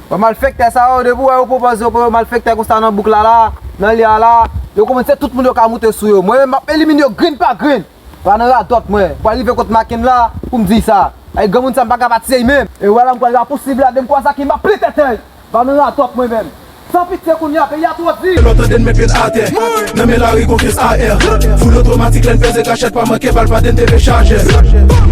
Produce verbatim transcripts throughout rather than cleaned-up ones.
Bon, malfektè sa yo, depi w wè yo pwopoze yo pou yo malfektè konsa nan bouk la la, nan lè a la, yo kòmanse tout moun yo ka moute sou yo. Mwen menm, m ap elimine yo grenn pa grenn. Pa nan radòt mwen. Pral rive kot Makenn la, pou m di sa. Ay, granmoun sa, m pa ka pa tiye l menm. E wè la, m pral rapousib la, de m kwaze ak li, m ap plen tèt li. Pa nan radòt mwen menm. San pitye kounye a, peyi a twò di. Lè w tande n met pye n atè, nan men lari gon fyès A R. Foul otomatik lè n peze kachèt, pa manke bal, pa de n te vle chaje.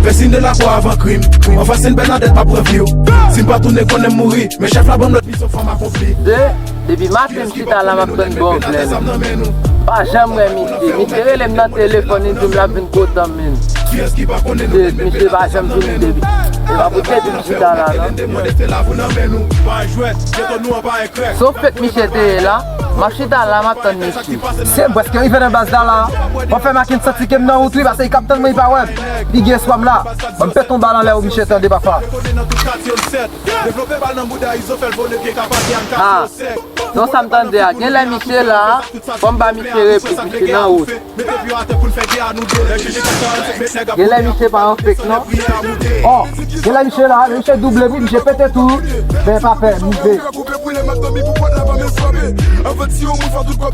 Fè siy de lakwa avan krim. Anfas Sen Bènadèt, m ap pran vi w. Si m pa tounen, konnen m mouri. Men chèf la ban m lòd misyon, fò m akonpli. De, depi maten m chita la, m ap tann bon vlè, men pa janm wè misye. Misye rele m nan telefòn, li di m l ap vin kote m, men. De, misye pa janm vini depi. E pa pou depi m chita la, non. Se yon fèt misye te ye la, m ap chita la, m ap tann misye. Se m prèske rive nan baz la la. Mwen fè Makenn santi ke m nan wout wi, paske li k ap tann mwen, li pa wè m. Li gen eswa m la. Ban m pete yon bal anlè ou, misye, tande papa. Ah, non, sa m tande a. Genlè misye la, fò m ba misye replik, misye nan wout. Genlè misye pa yon fake non. Oh, genlè misye la, misye double wi, misye pete tou. Ben pa pè, m rive.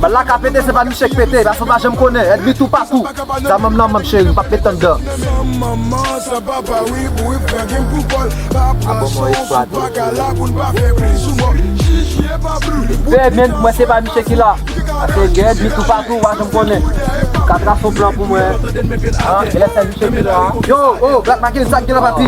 Bal la ka pete, se pa misye k pete, paske w pa janm konnen, ènmi toupatou. Sa manm nan manm cheri, m p ap met anndan. Ah bon, mwen espwa tou. Fè men mwen se pa misye ki la. Paske gen ènmi toupatou, w pa janm konnen. Ka trase yon plan pou mwen. An, e lè sèl misye ki la. Yo, oh, Black Makenn, sa k gen la, papi?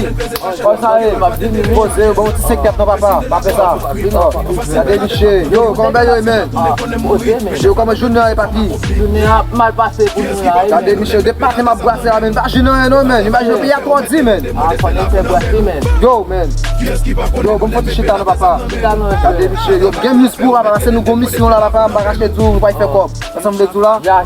Kòman sa ye? M ap vini, wi. Poze, bon, ti senk tèt non, papa. Pa fè sa. Oh, gade misye. Yo, kòman bagay yo ye, men? Ah, poze, men. Yo, kòman jounen an ye, papi? Jounen an ap mal pase pou nou la, wi. Gade misye, depi maten m ap brase la, men. M pa jwenn anyen non, men. Imajine peyi a twò di, men. Ah, fò nèg fè brase, men. Yo, men. Yo, bon, fò ti chita non, papa. Chita non, frè. Gade misye, yo, gen mis pou papa, paske nou gon misyon la, papa, m pa kache di w, nou pral fè kòb. Sa sanble di w la? Ya.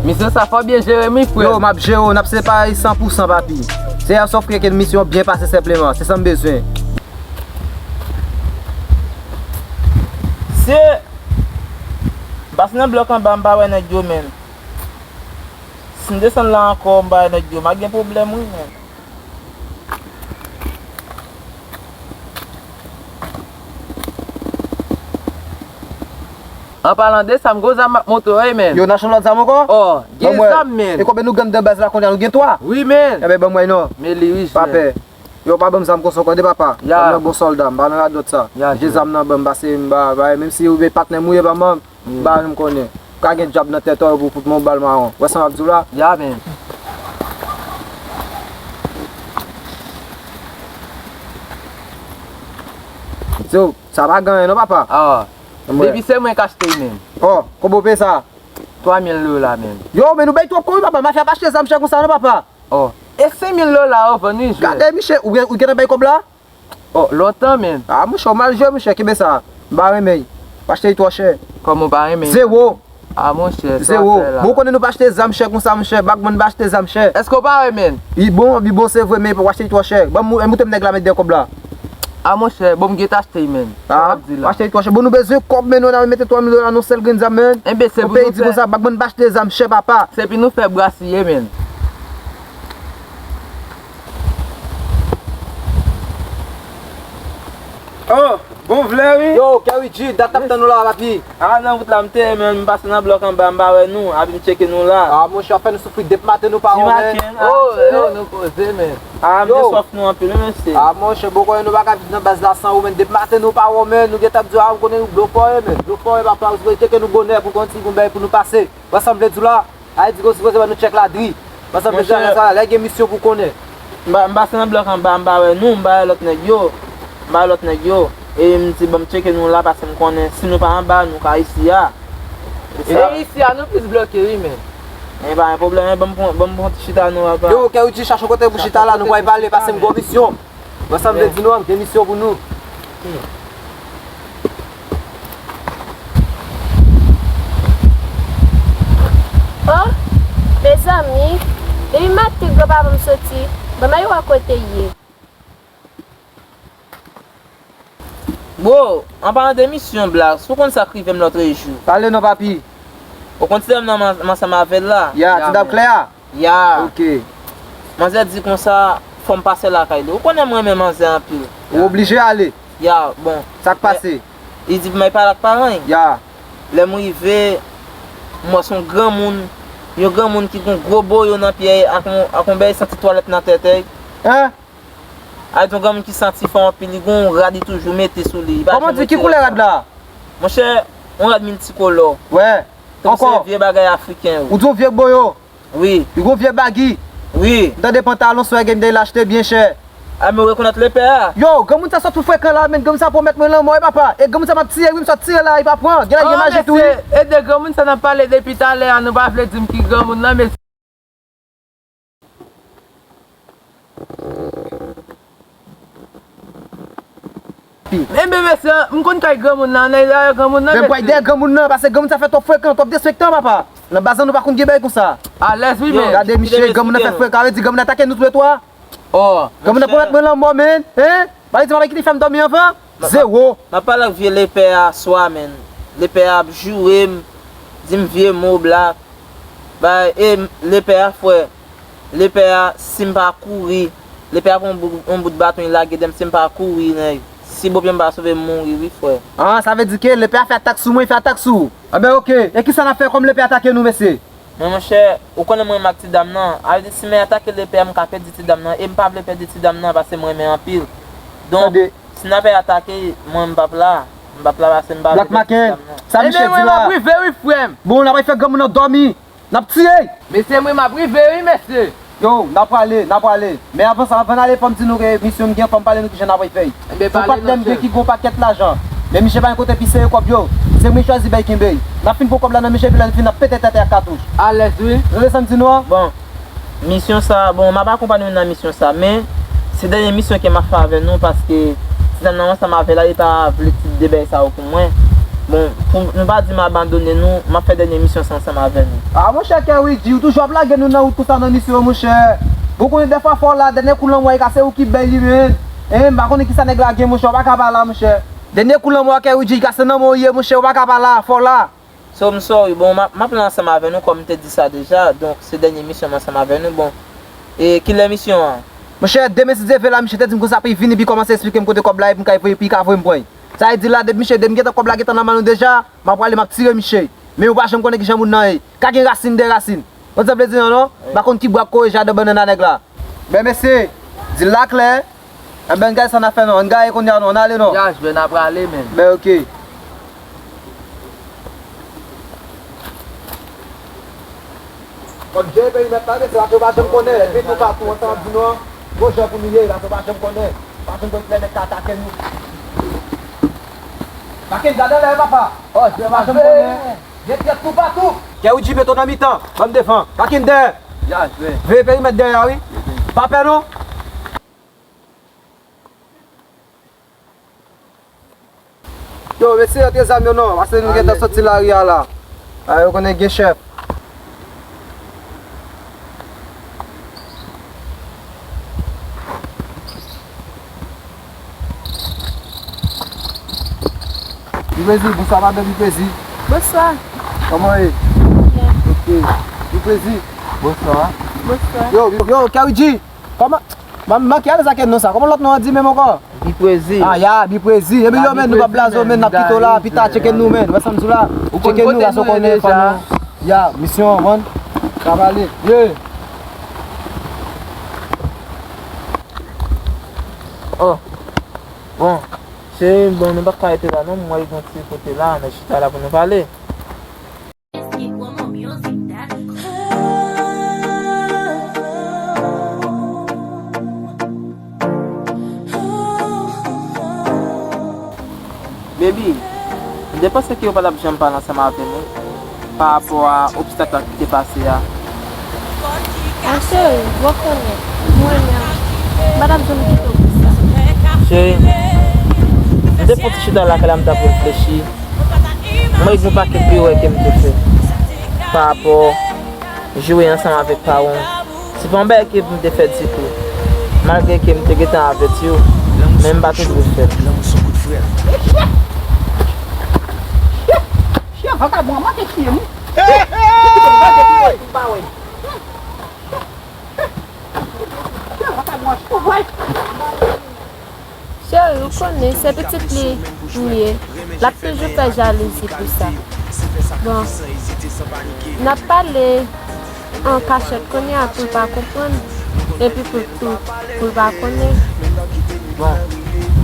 Misye sa fò byen jere m wi, frè. Yo, m ap jere w, n ap separe san pou san, papi. Se yon sòf ke misyon byen pase senpleman, se sa m bezwen. Se pase nan blòk anba, m pa wè nèg yo menm. Si m desann la ankò, m pa wè nèg yo, m a gen pwoblèm wi, menm. An palan de sa, m gon zam m ap montre w, wi, men. Yo, n achte lòt zam ankò? Oh, gen zam, men. E konbyen nou gen anndan baz la kounye a? Nou gen twa? Wi, men. Enben, ban m wè non. Men li, wi, men. Pa pè. Yo pa ban m zam konsa ankò de papa. Ya. Ban m nan bon sòlda, m pa nan radòt sa. Ya, je zam nan ban m, pase m ba, ba, menm si ou vle patnè m ou ye, ban m, m ba, m konnen. Ou ka gen djab nan tèt ou, pou fout mwen yon bal mawon. Wè sa m ap di w la? Ya, men. Yo, sa pa gen anyen non, papa. Ah. Depi se mwen k achte l, men. Oh, konbyen w peye sa? Twa mil dola, men. Yo, men nou bay twòp kòb wi, papa. Mafya pa achte zam chè konsa non, papa. Oh, e senk mil dola yo vann wi, jwè. Gade, misye, ou gen, ou gentan bay kòb la? Oh, lontan, men. Ah, monchè, ou mal jwe, monchè, kenbe sa. M pa renmen l. W achte li twò chè. Kòman w pa renmen l? Zewo. Ah, monchè, sa w ap fè la. Bon, ou konnen nou pa achte zam chè konsa, monchè. Black Makenn pa achte zam chè. Èske w pa renmen l? Li bon, li bon, se vre, men w achte li twò chè. Ban m mou-, moute m nèg la met dèyè kòb la. Ah, monchè, bon, m gentan achte l, men. Ah, w achte li twò chè. Bon, nou bezwen kòb, men nou mete twa mil dola nan yon sèl grenn zam, men. Enben, se pou nou fè. Yon peyi di konsa, Black Makenn pa achte zam chè, papa. Se pou nou fè brasiye, men. Oh, bon vlè wi. Yo, Kerry G, dat ap tann ou la, papi. Ah, nan wout la m te ye, men m pase nan blòk anba, m pa wè nou, epi m tcheke nou la. Ah, monchè, w ap fè nou soufri depi maten nou pa wè w, men. Oh, yo, nou poze, men. Ah, m te sòf nou anpil, wi, mesye. Ah, monchè, bon, konnen nou pa ka viv nan baz la san ou, men. Depi maten nou pa wè w, men. Nou gentan ap di w, ah, m konnen nou blo fò ye, men. Blo fò ye, papa, ou sipoze tcheke nou bonè pou konn si gon bagay pou nou pase. Wè sa m vle di w la? Ay di gon sipoze ba nou tchèk la dri. Wè sa m vle di w la, sa la, lè gen misyon pou konnen. M pa, m pase nan blòk anba, m pa wè nou, m pa wè lòt nèg yo. M pa wè lòt nèg yo. E m di, ban m tcheke nou la, paske m konnen si nou pa anba, nou ka isi a. E isi a, nou plis bloke, wi, men. E pa gen pwoblèm, ban m pran, ban m pran ti chita nou, papa. Yo, Kerry G, chache yon kote pou chita la, nou pral pale, paske m gon misyon. Wè sa m vle di nou an, m gen misyon pou nou. Oh, mezanmi, depi maten granpapa m soti, ban m al wè kote l ye. Bro, an palan de misyon, Black, si w konn sa k rive m lòtrejou. Pale non, papi. Ou konn ti dam nan m ansanm avè l la? Ya, ti dam klè a? Ya. Ok. Manzè di konsa, fò m pase lakay li. Ou konnen m renmen manzè anpil. Ou oblije ale. Ya, bon. Sa k pase? Li di pou m al pale ak paran l. Ya. Lè m rive, m wè se yon granmoun, yon granmoun ki gen yon gwo boyo nan pye l, ak yon, ak yon bèl santi twalèt nan tèt li. Hein? A di yon granmoun ki santi fò anpil, li gen yon rad li toujou mete sou li. Li pa janm retire sa. Kòman di, ki koulè rad la? Monchè, yon rad miltikolò. Wè. Tankou se vye bagay afriken yo. Ou di yon vye boyo? Wi. Li gon vye bagi. Wi. M tande pantalon swag m te achte byen chè. A, men ou rekonèt lepè a? Yo, granmoun sa sot pou frekan la, men granmoun sa pwomèt mwen lanmò, wi papa. E granmoun sa m ap tiye, wi, m sot tire la, li pa pran. Gen la gen maji tou, wi. Ede granmoun sa n ap pale depi talè a, nou pa vle di m ki granmoun nan, mesye. Enben, mesye, m konn kay granmoun nan, ann al dèyè granmoun nan, mesye. Men m pral dèyè granmoun nan, paske granmoun sa fè twòp frekan, twòp derespektan, papa. Nan baz la, nou pa konn gen bagay konsa. Alèz, wi, men. Gade, misye, granmoun nan fè frekan, sa vle di granmoun nan atake nou tou lè twa. Oh, granmoun nan pwomèt mwen lanmò, men. Hein? Pale di m pa kite fè m dòmi anvan? Zewo. M ap pale ak vye lepè a swa, men. Lepè a ap joure m, di m vye mo, Black. Bay, e, lepè a, frè. Lepè a, si m pa kouri, lepè a pran yon bout, yon bout baton, li lage dèyè m, si m pa kouri, nèg. Si Bondye m pa sove m, mouri, wi, frè. Ah, sa vle di ke lepè a fè atak sou mwen, fè atak sou ou. Anben, oke. E kisa n ap fè kòm lepè atake nou, mesye? Men monchè, ou konnen mwen renmen ak ti dam nan. A vle di, si mwen atake lepè a, m ka pèdi ti dam nan. E m pa vle pèdi ti dam nan, paske m renmen anpil. Donk, si n ap atake, mwen, m p ap la. M p ap la, paske m pa vle pèdi ti dam nan. Black Maken, sa misye di la? Enben, mwen, m ap rive, wi, frè m. Bon, n ap fè granmoun nan dòmi. N ap tiye! Mesye, mwen, m ap rive, wi, mesye. Yo, n a prale, n a prale. Men avan sa, anvan n ale, fò m di nou ke misyon m gen, fò m pale nou kijan n a pral fè l. Enben, pale non, chèf. Yon patnè m gen ki gen yon pakèt lajan. Men misye pa gen kote pise kòb yo. Se mwen chwazi bay kenbe. N ap fin pran kòb la nan men chèf la, n fin ap pete tèt ak katouch. Alèz, wi. Ou tande sa m di nou an? Bon, misyon sa, bon, m ap akonpanye nou nan misyon sa, men se dènye misyon ke m ap fè avè nou, paske ti dam nan ansanm avè l la, li pa vle kite bagay sa yo pou mwen. Bon, pou nou pa di m abandone nou, m ap fè dènye misyon sa ansanm avè nou. Ah, monchè, Kerry G, ou toujou ap lage nou nan wout konsa nan misyon, monchè. Bon, konnen dèfwa fò la, dènye kou lanmò a, e ka se ou ki bay li, men. Hein, m pa konnen kisa nèg la gen, monchè, ou pa ka pa la, monchè. Dènye kou lanmò a, Kerry G, e ka se nan men w ye, monchè, ou pa ka pa la, fò la. So, m sorry. Bon, m ap, m ap la ansanm avè nou, kòm m te di sa deja. Donk, se dènye misyon m ansanm avè nou. Bon, e kilè misyon an? Monchè, demen, si Dye vle, la, misye te di m konsa, pou l vini, pou l kòmanse esplike m kote kòb la ye, pou m ka voye, pou l ka voye m pran l. Sa vle di la, depi misye, depi m gentan kòb la gentan nan men nou deja, m ap prale, m ap tire misye. Men ou pa janm konnen kijan moun nan ye. Ka gen rasin dèyè rasin. Ou konn sa m vle di, non, non? M pa konn ki bwa k kore jaden bannann a nèg la. Men mesye, di l la klè. Enben, ann gade sa n ap fè non. Ann gade kounye a non. Ann ale non. Ya, jwenn apre ale, men. Ben, oke. Kòm jere perimèt la, mesye, la, yo pa janm konnen. Epi nou pa tou antan di nou an. Gwo jan pou nou ye, la, yo pa janm konnen. Pa janm konnen kilè nèg ka atake nou. Maken, gade lè, papa. Oh, jere pa janm konnen. Gen trèt toupatou. Kerry G, mete w nan mitan. Ban m devan. Maken dèyè. Ya, jere. Veye perimèt dèyè a, wi. Pa pè non. Yo, mesye, antre zam yo non, paske nou gentan soti lari a la. A, yo konnen gen chèf. Biprezi, bonswa madanm Biprezi. Bonswa. Kòman w ye? Byen. Oke. Biprezi. Bonswa. Bonswa. Yo, yo, Kerry G. Kòman? Man, manke ale sa ke non sa. Kòman lòt non an di menm ankò? Biprezi. Ah, ya, Biprezi. Epi yo, men, nou p ap blaze w, men, n ap kite w la, pita, tcheke nou, men. Wè sa m di w la? Tcheke nou, la, sa w konnen, fò nou. Ya, misyon an, man. Sa pale. Ye. Oh. Bon. Cheri, bon, nou pa ka rete la, non. M wè l gen yon ti kote la, men chita la pou nou pale. Baby, m te panse ke ou pa t ap janm pale ansanm avè m, wi, pa rapò a obstak la ki te pase a. Ah, cheri, w ap konnen, mwen menm, m pa t ap janm kite w pou sa. Cheri, m te fon ti chita lakay la, m t ap reflechi. Mwen gen yon pakèt erè ke m te fè pa rapò joure ansanm avèk paran w. Se pa yon bagay ke m te fè ditou. Malgre ke m te gentan avèti w, men m pa t oule fè l. Chyen vakabon an manke tiye m wi. Chyen vakabon an cho vre. Cheri, ou konnen, se pitit li m ye. L ap toujou fè jalouzi pou sa. Bon, n ap pale an kachèt kounye a pou l pa konprann, epi pou l tou, pou l pa konnen. Bon,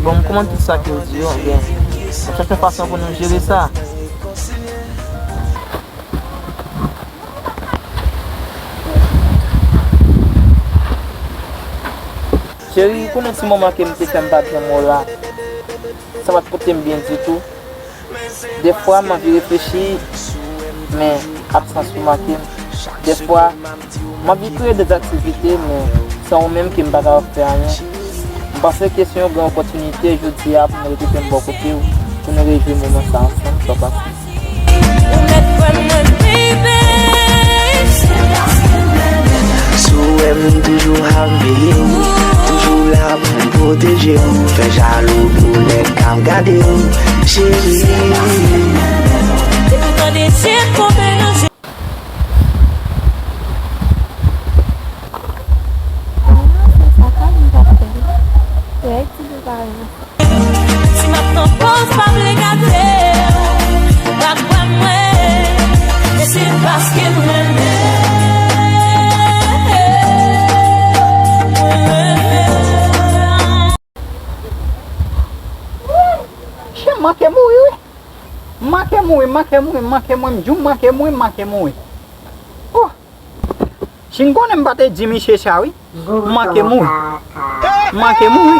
bon, m konprann tout sa ke w di yo, men n ap chèche yon fason pou nou jere sa. Cheri, ou konnen ti moman ke m te fè m pa t janm wè w la, sa pa t pote m byen ditou. Dèfwa, m anvi reflechi, men absans ou make m. Dèfwa, m anvi kreye dèzaktivite, men se ou menm ke m pa kapab fè anyen. M panse ke se yon gran opòtinite jodi a pou m retwouve m bò kote w, pou nou rejwi moman sa ansanm, sa pase. Ou mèt kwè m mwen, baby. Si w wè m toujou ap veye w, toujou la pou m pwoteje w, fè jalou pou nèg k ap gade w, cheri. Depi w tande se konpe nan je. Mwen se sa ka m t ap fè. Wè, ti boubayon. Si m ap nan pòz pa vle gade w, pa kwè mwen, e se paske m renmen. Chen manke mouri wi. Manke mouri, manke mouri, manke mouri, m di w manke mouri, manke mouri. Oh. Si m konnen m pa te di misye sa wi. M manke mouri. M manke mouri.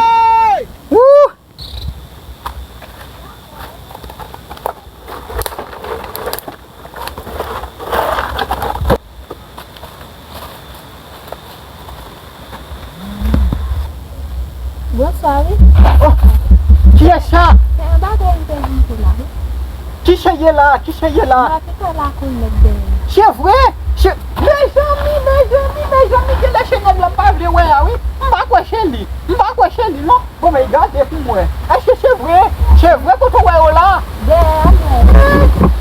Wouh! Bonswa wi. Oh! Kiyès sa? Se yon bagay m te vin pou la wi. Kisa ye la? Kisa ye la? M pa te fè lakou nèg dèyè. Se vre? Se... Mezanmi, mezanmi, mezanmi, genlè se nèg la m pa vle wè a wi. M pa kwè se li. M pa kwè se li non. Bon, men gade pou m wè. Èske se vre? Se vre kote w wè yo la? Dèyè a mwen.